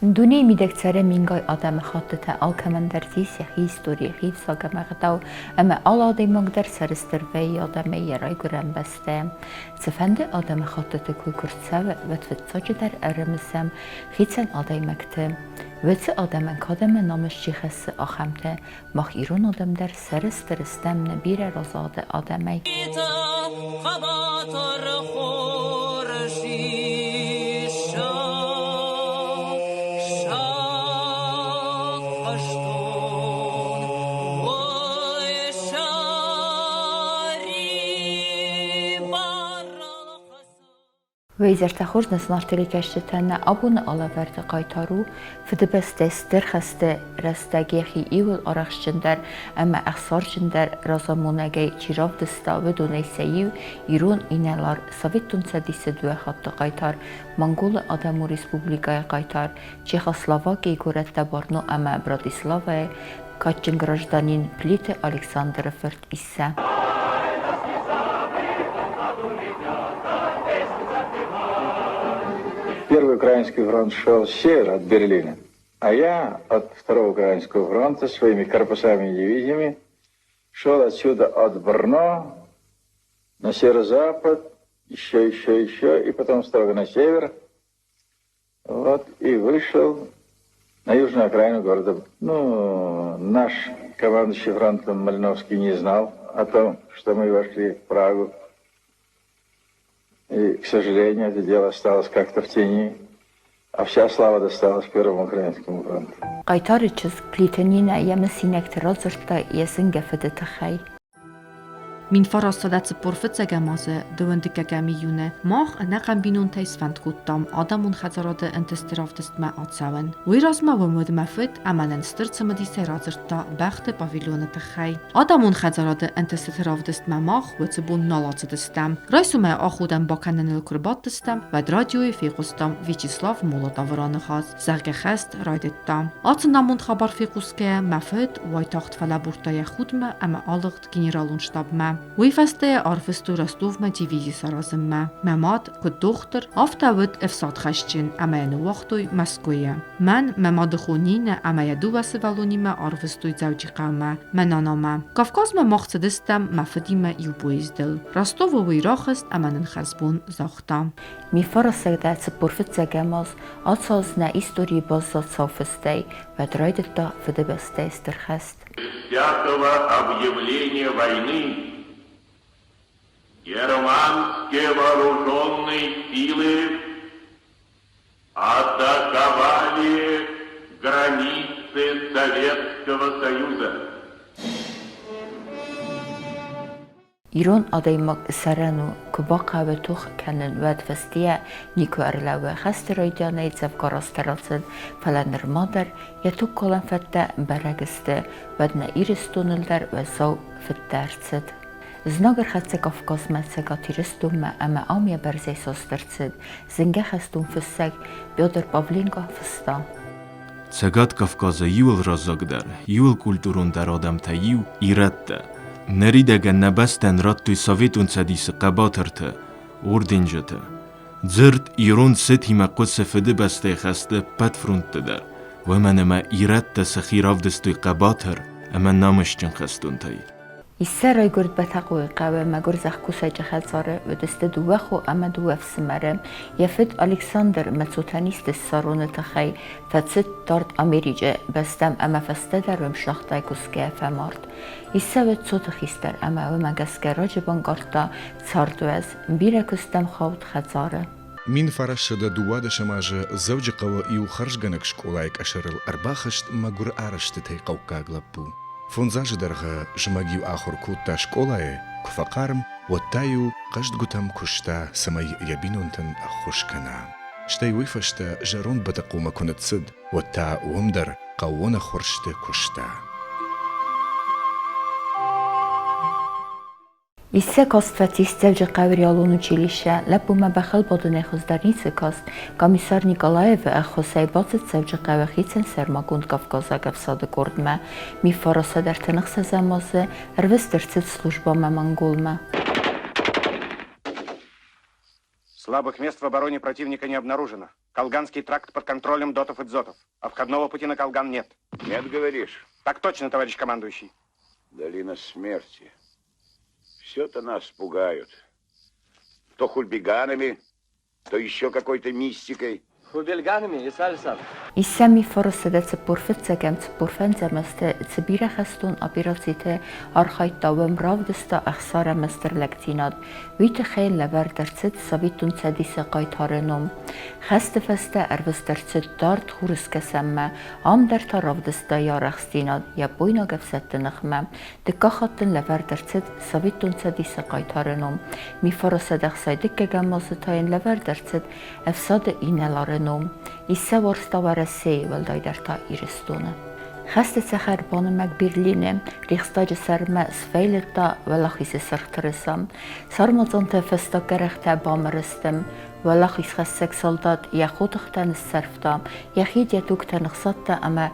Дунейы мидӕг цӕры мингай адӕмыхӕттытӕ, алкӕмӕн дӕр дзы ис йӕхи истори, йӕхи ӕвзаг ӕмӕ ӕгъдау, ӕмӕ алы адӕймаг дӕр сӕрыстыр вӕййы адӕмӕй йӕ райгуырӕн бӕстӕйӕ. Цыфӕнды адӕмыхӕттыты кой куы рцӕуы, уӕд фыццаджыдӕр ӕрымысӕм хицӕн адӕймӕгты. Уыцы адӕмӕн кад ӕмӕ намыс чи хӕссы, ахӕмтӕ. Мах ирон адӕм дӕр сӕрыстыр стӕм нӕ бирӕ разагъды адӕмӕй. Хъӕбатыр хорз ис сахъхъыстон, уый сӕрибар. Уый изӕртӕ хорз национал телекӕсджытӕ нӕ абоны алӕвӕрды хъайтар у Фыдыбӕстӕйы Стыр хӕсты рӕстӕг йӕхи иууыл арӕхстджындӕр ӕмӕ ӕхсарджындӕр разамонӕгӕй чи равдыста, уыдонӕй сӕ иу, ирон инӕлар, Советон Цӕдисы дыууӕ хатты хъайтар, Монголы Адӕмон Республикӕйы хъайтар, Чехословакийы горӕттӕ Барно ӕмӕ Братиславӕйы кадджын гражданин Плиты Александры фырт Иссӕ. Первый Украинский фронт шел с севера от Берлина, а я от Второго Украинского фронта своими корпусами и дивизиями шел отсюда от Брно на северо-запад, еще, еще, еще, и потом строго на север. Вот, и вышел на южную окраину города. Ну, наш командующий фронтом Малиновский не знал о том, что мы вошли в Прагу. И, к сожалению, это дело осталось как-то в тени, а вся слава досталась Первому Украинскому фронту. Хъайтары чызг Плиты Нинӕ йӕ мысинӕгты радзырдта йӕ зынгӕ фыды тыххӕй. 1945 азы дыууӕндыккӕгӕм июны мах ӕнӕхъӕн бинонтӕй сфӕнд кодтам адӕмон хӕдзарады ӕнтысты равдыстмӕ ацӕуын. Уый размӕ уым уыд мӕ фыд ӕмӕ нын стыр цымыдисӕй радзырдта бӕхты павильоны тыххӕй. Адӕмон хӕдзарады ӕнтыстыты равдыстмӕ мах уыцы бон нал ацыдыстӕм. Райсомӕй аходӕн бакӕныныл куы рбадтыстӕм, уӕд радиойы фехъуыстам Вячеслав Молотовы раныхас, зӕгъгӕ хӕст райдыдта. Ацы намонд хабар фехъусгӕйӕ, мӕ фыд уайтагъд фӕлӕбурдта йӕ худмӕ ӕмӕ алыгъд генералон штабмӕ. Уый фӕстӕ арвыстой Ростовмӕ дивизи саразынмӕ. Мӕ мад, куыд дохтыр, афтӕ уыд ӕфсадхӕсджын ӕмӕ йӕ ныууагътой Мӕскуыйы. Мӕн, мӕ мадыхо Нинӕ ӕмӕ йӕ дыууӕ сывӕллонимӕ арвыстой Дзӕуджыхъӕумӕ, мӕ нанамӕ. Кавказмӕ мах цыдыстӕм мӕ фыдимӕ иу поездыл. Ростовы уый рахызт ӕмӕ нын хӕрзбон загъта. Мифарасӕгдӕ 45-ӕм аз ацы аз нӕ историйы баззад сау фыстӕй, уӕд райдыдта Фыдыбӕстӕйы Стыр хӕст. Всякого объявления войны германские вооруженные силы атаковали границы Советского Союза. Ирон адӕймаг сӕрӕн у, куы бахъӕуы тох кӕнын, уӕд фӕстийӕ никуы ӕрлӕууы. Хӕсты райдианӕй дзӕвгар азтӕ рацыд, фӕлӕ нырма дӕр йӕ тугкалӕн фӕдтӕ бӕрӕг сты, уӕд нӕ Ирыстоныл дӕр уӕззау фыдтӕ ӕрцыд. Знаг ӕрхӕццӕ Кавказмӕ, Цӕгат Ирыстонмӕ ӕмӕ ам йӕ бӕрзӕй саст ӕрцыд, зынгӕ хӕстон фыссӕг Петр Павленко фыста. Цӕгат Кавказы иуыл раззагдӕр, иуыл культурондӕр адӕмтӕй иу ирӕттӕ. Ныридӕгӕн нӕ бӕстӕн радтой Советон Цӕдисы хъӕбатырты, орденджыты. Дзырд ирон цытимӕ хъуысы Фыдыбӕстӕйы хӕсты ӕппӕт фронтты дӕр, уымӕн ӕмӕ ирӕттӕ сӕхи равдыстой хъӕбатыр ӕмӕ намысджын хӕстонтӕй. Иссӕ райгуырд Бӕтӕхъойыхъӕуы мӕгуыр зӕхкусӕджы хӕдзары, уыдысты дыууӕ хо ӕмӕ дыууӕ фсымӕры. Йӕ фыд Александр мӕцутӕнисты ссароны тыххӕй фӕцыд дард Америчы бӕстӕм ӕмӕ фӕстӕдӕр уым сагъдӕй кусгӕйӕ фӕмард. Иссӕ уыд цоты хистӕр ӕмӕ уымӕ гӕсгӕ раджы банкъардта цардуӕз, бирӕ куыстӕм хауд хӕдзары. 1912 азы Дзӕуджыхъӕуы иу хӕрзгӕнӕг скъолайы къӕсӕрыл ӕрбахызт мӕгуыр арӕзтытӕй хъӕуккаг лӕппу. Фондз азы дӕргъы зымӕг-иу ахуыр кодта скъолайы, куы фӕхъарм, уӕд та-иу хъӕздгуытӕм куыста, цӕмӕй йӕ бинонтӕн ӕххуыс кӕна. Стӕй уый фӕстӕ зӕронд Бӕтӕхъомӕ куы ныццыд, уӕд та уым дӕр хъӕууон ӕххуырсты куыста. Иссӕ каст фӕцис Дзӕуджыхъӕуы реалон училищӕ, лӕппумӕ бӕхыл бадынӕй хуыздӕр ницы каст. Комиссар Николаевы ӕххуысӕй бацыд Дзӕуджыхъӕуы хицӕн сӕрмагонд кавказаг ӕфсады къордмӕ. Миффарасад 36 азы ӕрвыст ӕрцыд службӕмӕ Монголмӕ. Слабых мест в обороне противника не обнаружено. Колганский тракт под контролем дотов и дзотов. Обходного пути на Колган нет. Нет, говоришь? Так точно, товарищ командующий. Долина смерти. Все-то нас пугают. То хульбиганами, то еще какой-то мистикой. Хубельганами, Иса Александрович. Иссӕ Мифоры 145 45 азты цы бирӕ хӕстон операциты архайдта, уым равдыста ӕхсар ӕмӕ стыр лӕгдзинад. Уый тыххӕй лӕвӕрд ӕрцыд Советон Цӕдисы хъайтары ном. Хӕсты фӕстӕ ӕрвыст ӕрцыд дард Хурыскӕсӕнмӕ, ам дӕр та равдыста йӕ арӕхстдзинад япойнаг ӕфсӕдты ныхмӕ. Дыккаг хатт ын лӕвӕрд ӕрцыд Советон Цӕдисы хъайтары ном. Мифоры 161 азы та йын лӕвӕрд ӕрцыд ӕфсады инӕлары ном. Иссӕ уарзта Уӕрӕсейы, уӕлдайдӕр та Ирыстоны. Хӕсты цӕхӕр банымӕг Берлины, Рейхстаджы сӕрмӕ сфӕйлыдта Уӕлахизы сырх тырыса. Сармадзанты фӕстаг гӕрӕхтӕ бамыр сты. Уӕлахизхӕссӕг салдат йӕ хотыхтӕ ныссӕрфта, йӕ хид йӕ тугтӕ ныхсадта ӕмӕ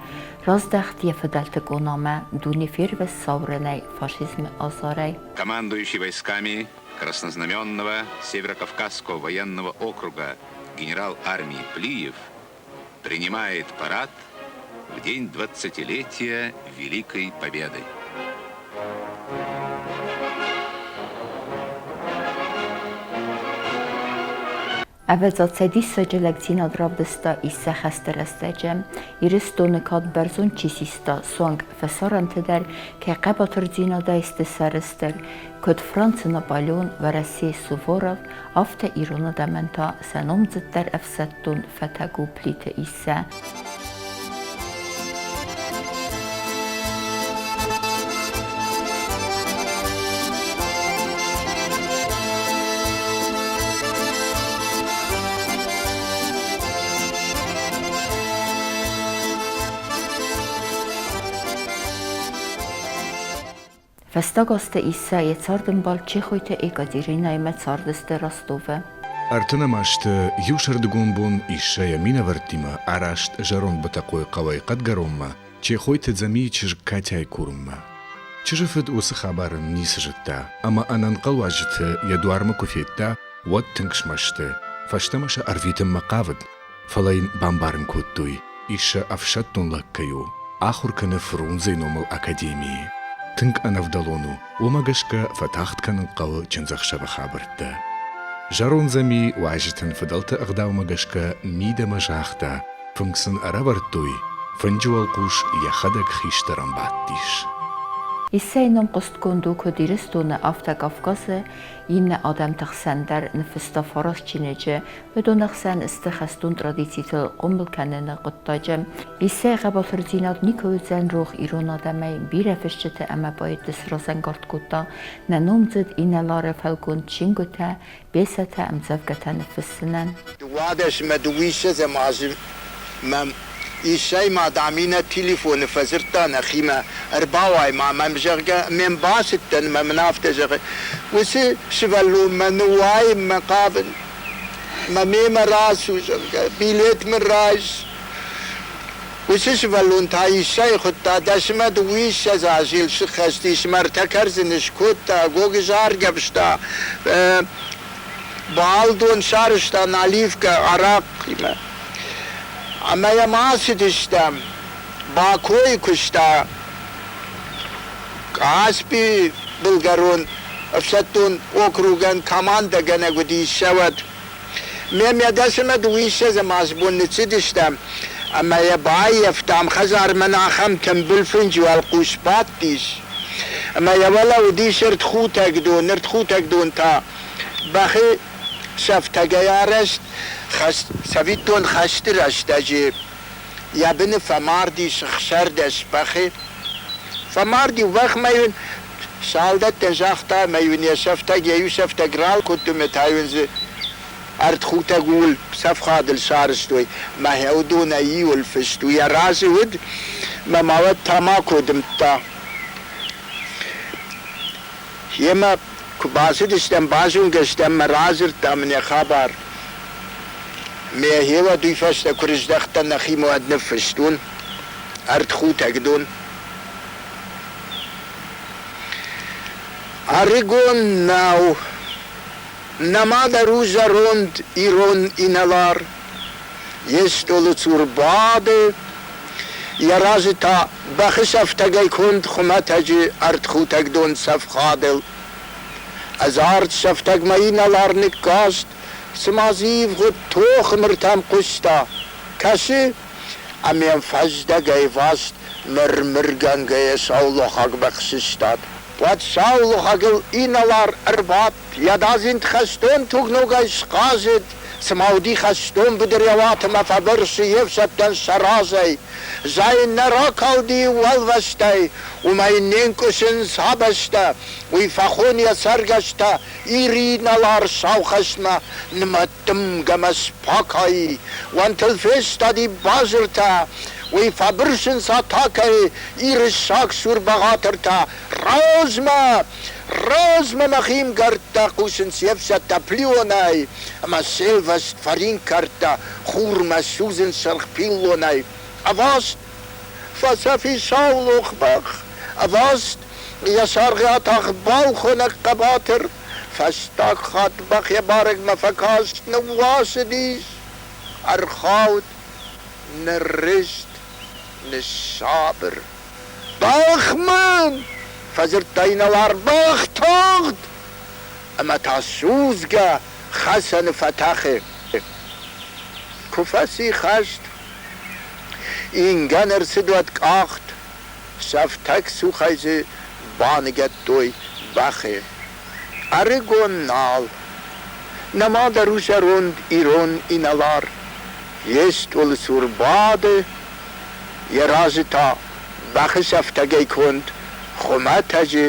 раздӕхт йӕ фыдӕлты къонамӕ, дуне фервӕзт саурынӕй, фашизмы азарӕй. Командующий войсками Краснознаменного Северокавказского военного округа генерал армии Плиев принимает парад в день 20-летия Великой Победы. Ӕвӕдза, цӕй диссаджы лӕгдзинад равдыста Иссӕ хӕсты рӕстӕджы. Ирыстоны кад бӕрзонд чи систа, суанг фӕсарӕнты дӕр кӕй хъӕбатырдзинадӕй сты сӕрыстыр, куыд Францы Наполеон, Уӕрӕсейы Суворов, афтӕ ирон адӕмӕн та сӕ номдзыддӕр ӕфсӕддон фӕтӕг у Плиты Иссӕ. Фӕстаг азты Иссӕ йӕ цардӕмбал Чехойты Екатеринӕимӕ цардысты Ростовы. Ӕртынӕм азты иу сӕрдыгон бон Иссӕ йӕ минӕвӕрттимӕ араст зӕронд Бӕтӕхъойы хъӕуӕй Хъӕдгӕронмӕ Чехойты Дзӕмийы чызг Катяйы курынмӕ. Чызджы фыд уыцы хабарӕн ницы зыдта ӕмӕ ӕнӕнхъӕлуазджыты йӕ дуармӕ куы федта, уӕд тынг смӕсты, фӕстӕмӕ сӕ ӕрвитынмӕ хъавыд, фӕлӕ йын бамбарын кодтой, Иссӕ ӕфсӕддон лӕг кӕй у, ахуыр кӕны Фрунзейы номыл академийы. Тынг ӕнӕвдӕлон у, уымӕ гӕсгӕ фӕтагъд кӕнын хъӕуы чындзӕхсӕвы хабӕрттӕ. Зӕронд Зами уазджытӕн фыдӕлты ӕгъдаумӕ гӕсгӕ мидӕмӕ загъта, фынг сын ӕрӕвӕрдтой, фынджы уӕлхъус йӕхӕдӕг хистӕрӕн бадтис. Иссӕйы ном хъуыстгонд у куыд Ирыстоны, афтӕ Кавказы иннӕ адӕмты хсӕн дӕр, ныффыста фараст чиныджы, Уыдоны хсӕн сты хӕстон традицитыл хъомыл кӕныны хъуыддаджы. Иссӕйы хъӕбатырдзинад никуы уыдзӕн рох ирон адӕмӕй, бирӕ фысджыты ӕмӕ поэтты сразӕнгард кодта нӕ номдзыд инӕлары фӕлгонд чингуытӕ, пьесӕтӕ, ӕмдзӕвгӕтӕ ныффыссынӕн. Дыууадӕсмӕ дыууиссӕдзӕм азы мӕм Иссӕй ма, дам, иннӕ телефоны фӕдзырдта нӕхимӕ, ӕрбауай ма мӕм, зӕгъгӕ, ме мбацыдтӕн ӕмӕ мын афтӕ зӕгъы, уыцы сывӕллонмӕ ныууайынмӕ хъавын, мӕ мемӕ рацу, зӕгъгӕ, билет мын райс. Уыцы сывӕллон та Иссӕйы хуыдта, дӕсмӕ дыууиссӕдз азы йыл сыххӕст ис, мӕ ӕртӕ кӕрдзыны скодта, гогыз аргӕвста, Балдон сарӕзта наливкӕ арахъхъимӕ. Ӕмӕ йӕм ацыдыстӕм. Бакойы куыста Къаспийы былгӕрон ӕфсӕддон округӕн командӕгӕнӕг уыдис сӕ уӕд. Ме мӕдӕсӕмӕ дыууиссӕдзӕм азы бон ныццыдыстӕм ӕмӕ йӕ баййӕфтам, хӕдзармӕ нӕ ахӕм тымбыл фынджы уӕлхъус бадтис. Ӕмӕ йӕ уӕлӕ уыдис ӕртхутӕгдон, ӕртхутӕгдон та бӕхы сӕфтӕгӕй арӕзт, цӕвиттон хӕсты рӕстӕджы йӕ быны фӕмард ис 16 бӕхы. Фӕмард-иу бӕхмӕ йын салдӕттӕн загъта ӕмӕ йын йӕ сӕфтӕг, йӕ иу сӕфтӕг ралкодтой ӕмӕ та йын дзы ӕртхутӕг ууыл цӕфхадыл сарӕзтой. Мӕ уыдонӕй иуыл фыст у, йӕ разы уыд, мӕ ма уӕд тамако дымдта. Йемӕ Куы бацыдыстӕм, базонгӕ стӕм мӕ радзырдта мын йӕ хабар. Ме гъеуӕд уый фӕстӕ куы рыздӕхтӕн нӕхимӕ, уӕд ныффыстон ӕртхутӕгдон. Ӕрыгон нӕу, нӕма дӕр у зӕронд ирон инӕлар. Йе стъолы цур бады, йӕ разы та бӕхы сӕфтӕгӕй конд хуымӕтӕджы ӕртхутӕгдон цӕфхадыл. Ӕдзард сӕфтӕгмӕ инӕлар ныккаст, цыма дзы ивгъуыд тохы мыртӕм хъуыста. Кӕсы, ӕмӕ йӕм фӕздӕгӕй васт мыр-мыргӕнгӕйӕ саулохаг бӕх сыстад. Уӕд саулохагыл инӕлар ӕрбадт, йӕ дадзинт хӕстон туг ногӕй схъазыд, цыма уыди хӕстон быдыр йӕ уаты мӕ фӕбырсы йе фсӕдтӕн сӕ разӕй. Зӕй нӕ ракалди уӕлвӕзтӕй, уымӕй не нкъуысынц абӕстӕ, уый фӕхон йӕ цӕргӕстӕ Иры инӕлар сау хӕстмӕ нымӕт-дымгӕмӕ спакай, уӕнтыл фестади базыртӕ, уый фӕбырсынц атакӕйы Иры сагсур бӕгъатыртӕ. Размӕ! Размӕ мӕхи мгӕрттӕ хъусынц йе фсӕдтӕ плионӕй, ӕмӕ се лвӕст фӕринк-кӕрдтӕ хурмӕ судзынц сырх пиллонӕй. Ӕваст фӕцӕф и саулох бӕх, ӕваст йӕ саргъы атахт балхонӕг хъӕбатыр. Фӕстаг хатт бӕх йӕ барӕгмӕ фӕкаст, ныууасыдис, ӕрхауд, ныррызт, ныссабыр. Бӕх мын! фӕдзырдта инӕлар. Бӕх тагъд! Ӕмӕ та судзгӕ хӕцӕны фӕтӕхы. Куы фӕци хӕст, ингӕн ӕрцыд уӕд къахт, сӕфтӕг цухӕй дзы баныгӕдтой бӕхы. Ӕрыгон нал, нӕма дӕр у зӕронд ирон инӕлар. Йе стъолы цур бады, йӕ разы та бӕхы сӕфтӕгӕй конд хуымӕтӕджы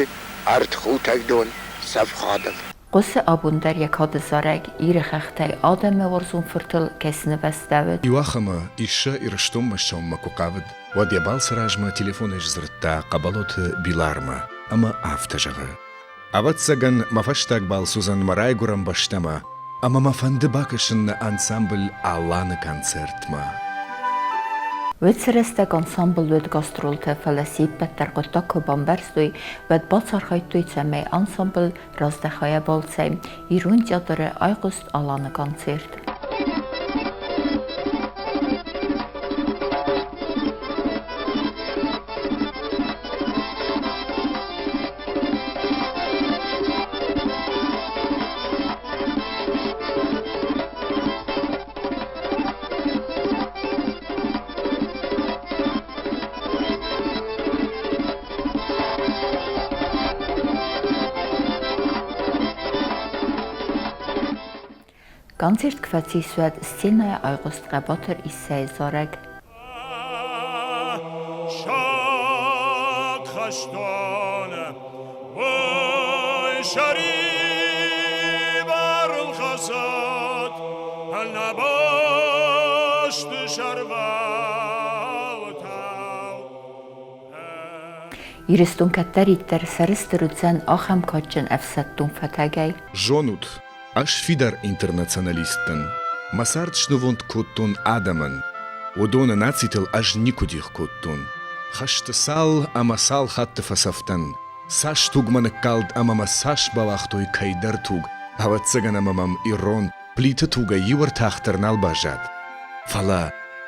ӕртхутӕгдон цӕфхадыл. Хъуысы абон дӕр йӕ кады зарӕг Иры хӕхтӕй адӕмы уарзон фыртыл кӕсыны бӕстӕуыд. Иуахӕмы Иссӕ Ирыстонмӕ ссӕуынмӕ куы хъавыд, уӕд йӕ балцы размӕ телефонӕй сдзырдта Хъӕбӕлоты Билармӕ ӕмӕ афтӕ зӕгъы: Ӕвӕццӕгӕн, мӕ фӕстаг балц уыдзӕн мӕ райгуырӕн бӕстӕмӕ, ӕмӕ мӕ фӕнды бакӕсын нӕ ансамбль «Алан-ы» концертмӕ. Уыцы рӕстӕг ансамбль уыд гастролты, фӕлӕ се ппӕт дӕр хъуыддаг куы бамбӕрстой, уӕд бацархайдтой, цӕмӕй ансамбль раздӕха йӕ балцӕй. Ирон театры айхъуыст Аланы концерт. Концерт куы фӕцис, уӕд сценӕйӕ айхъуыст хъӕбатыр Иссӕйы зарӕг. Саг хӕстон, уый сӕрибарыл хӕцӕд, ӕнӕбасты сӕрвӕлтау. Ирыстон кӕддӕриддӕр сӕрыстыр уыдзӕн ахӕм кадджын ӕфсӕддон фӕтӕгӕй. Зонут, ӕз фидар интернационалист дӕн. Мӕ цард снывонд кодтон адӕмӕн. Уыдоны нацитыл ӕз никуы дих кодтон. Хӕсты цал ӕмӕ цал хатты фӕцӕфтӕн, цас туг мӕ ныккалд ӕмӕ мӕ цас бауагътой кӕйдӕр туг, ӕвӕццӕгӕн ӕмӕ мӕм ирон Плиты тугӕй иу ӕртах дӕр нал баззад. Фӕлӕ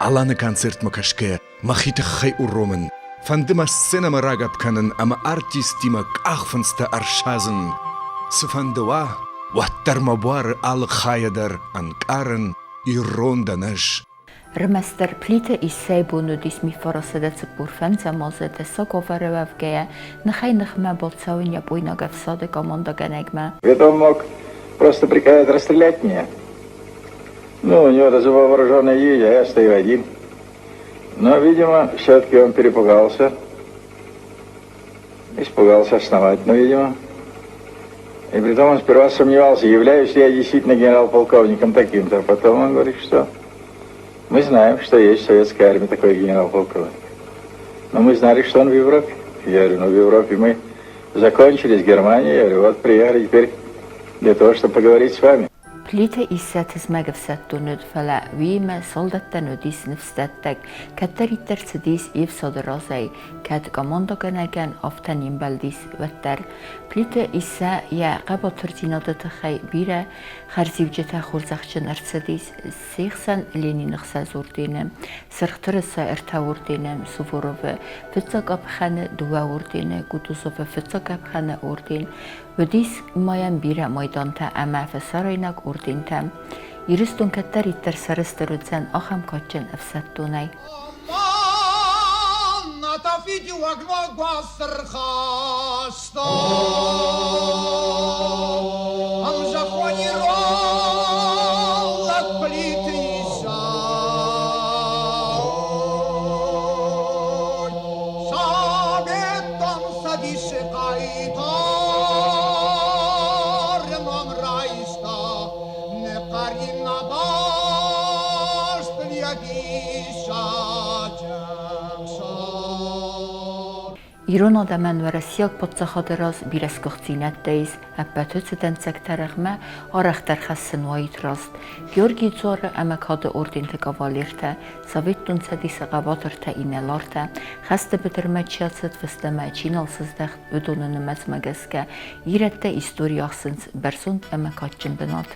Аланы концертмӕ кӕсгӕйӕ мӕхи тыххӕй уромын, фӕнды мӕ сценӕмӕ рагӕпп кӕнын ӕмӕ артисттимӕ къахфындзтӕ ӕрсадзын. Цыфӕнды уа, уӕддӕр мӕ буары алы хайӕ дӕр ӕнкъарын, ирон дӕн ӕз. Рмӕстдӕр Плиты Иссӕйы бон уыдис 1445 азы Тесоковы уӕвгӕйӕ ныхӕй-ныхмӕ бацӕуын япойнаг ӕфсады командӕгӕнӕгмӕ. Ведь он мог просто приказать расстрелять меня. Ну, у него даже вооруженные люди, а я стою один. Но, видимо, все-таки он перепугался. Испугался основательно, видимо. И притом он сперва сомневался, являюсь ли я действительно генерал-полковником таким-то. Потом он говорит, что мы знаем, что есть в советской армии такой генерал-полковник. Но мы знали, что он в Европе. Я говорю, ну в Европе мы Закончились Германия, я говорю, вот приехали теперь для того, чтобы поговорить с вами. Плиты Иссӕ тызмӕг ӕфсӕддон уыд, фӕлӕ уыимӕ салдӕттӕн уыдис ныфсдӕттӕг, кӕддӕриддӕр цыдис йе фсады разӕй, кӕд командӕгӕнӕгӕн афтӕ не мбӕлдис, уӕддӕр. Плиты Иссӕ йӕ хъӕбатырдзинады тыххӕй бирӕ хӕрзиуджытӕ хорзӕхджын ӕрцыдис, се хсӕн Ленины хсӕз ордены, Сырх тырыса ӕртӕ ордены, Суворовы фыццаг къӕпхӕны дыууӕ ордены, Кутузовы фыццаг къӕпхӕны орден. Уыдис ма йӕм бирӕ майдантӕ ӕмӕ фӕсарӕйнаг ордентӕ. Ирыстон кӕддӕриддӕр сӕрыстыр уыдзӕн ахӕм кадджын ӕфсӕддонӕй. Ирон адӕмӕн уӕрӕсейаг паддзахады раз бирӕ сгуыхтдзинӕдтӕ ис, ӕппӕт уыцы дӕнцӕгтӕ рӕгъмӕ арӕхдӕр хӕссын уаид раст. Георгий дзуары ӕмӕ Кады орденты кавалертӕ, Советон Цӕдисы хъӕбатыртӕ инӕлартӕ, хӕсты быдырмӕ чи ацыд, фӕстӕмӕ чи нал сыздӕхт, уыдоны нымӕцмӕ гӕсгӕ ирӕттӕ истори ахсынц бӕрзонд ӕмӕ кадджын бынат.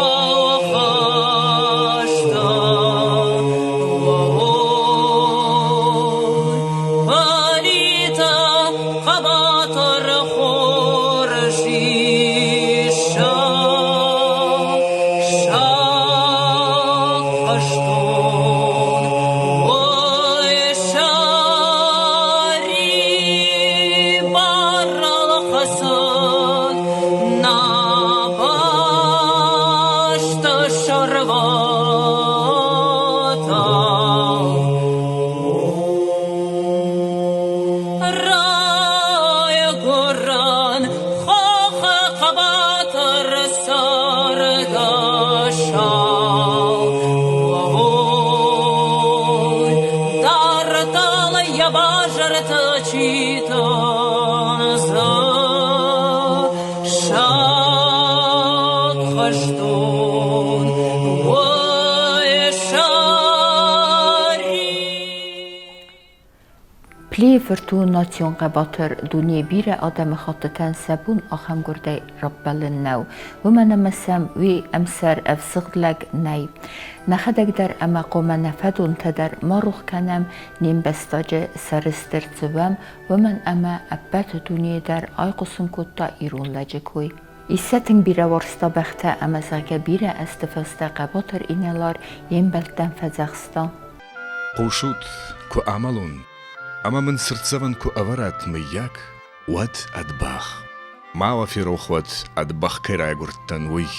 Плийы фырт у национ хъӕбатыр, дунейы бирӕ адӕмыхаттытӕн сӕ бон ахӕм гуырдӕй раппӕлын нӕу, уымӕн ӕмӕ сӕм уый ӕмсӕр ӕвзыгъд лӕг нӕй. Нӕхӕдӕг дӕр ӕмӕ хъуамӕ нӕ фӕдонтӕ дӕр ма рох кӕнӕм не мбӕстаджы сӕрыстыр цы уӕм, уымӕн ӕмӕ ӕппӕт дунейы дӕр айхъуысын кодта ирон лӕджы кой. Иссӕ тынг бирӕ уарзта бӕхтӕ ӕмӕ зӕгъгӕ бирӕ ӕзты фӕстӕ хъӕбатыр инӕлар йе мбӕлттӕн фӕдзӕхста. Хъусут, куы амӕлон, ӕмӕ мын цыртдзӕвӕн куы ӕвӕрат, мыййаг, уӕд ӕд бӕх. Ма уӕ ферох уӕд, ӕд бӕх кӕй райгуырдтӕн, уый.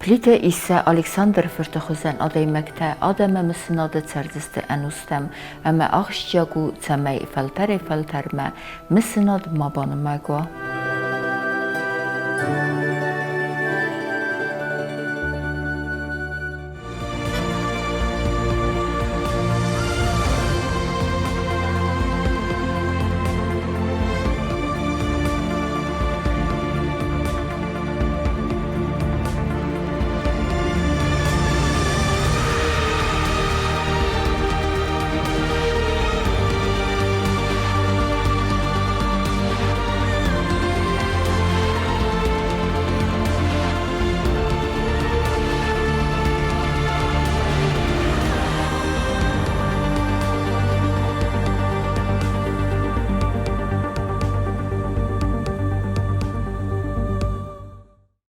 Плиты Иссӕ Александры фырты хуызӕн адӕймӕгтӕ адӕмы мысынады цӕрдзысты ӕнустӕм, ӕмӕ ахсджиаг у, цӕмӕй фӕлтӕрӕй-фӕлтӕрмӕ мысынад ма банымӕг уа.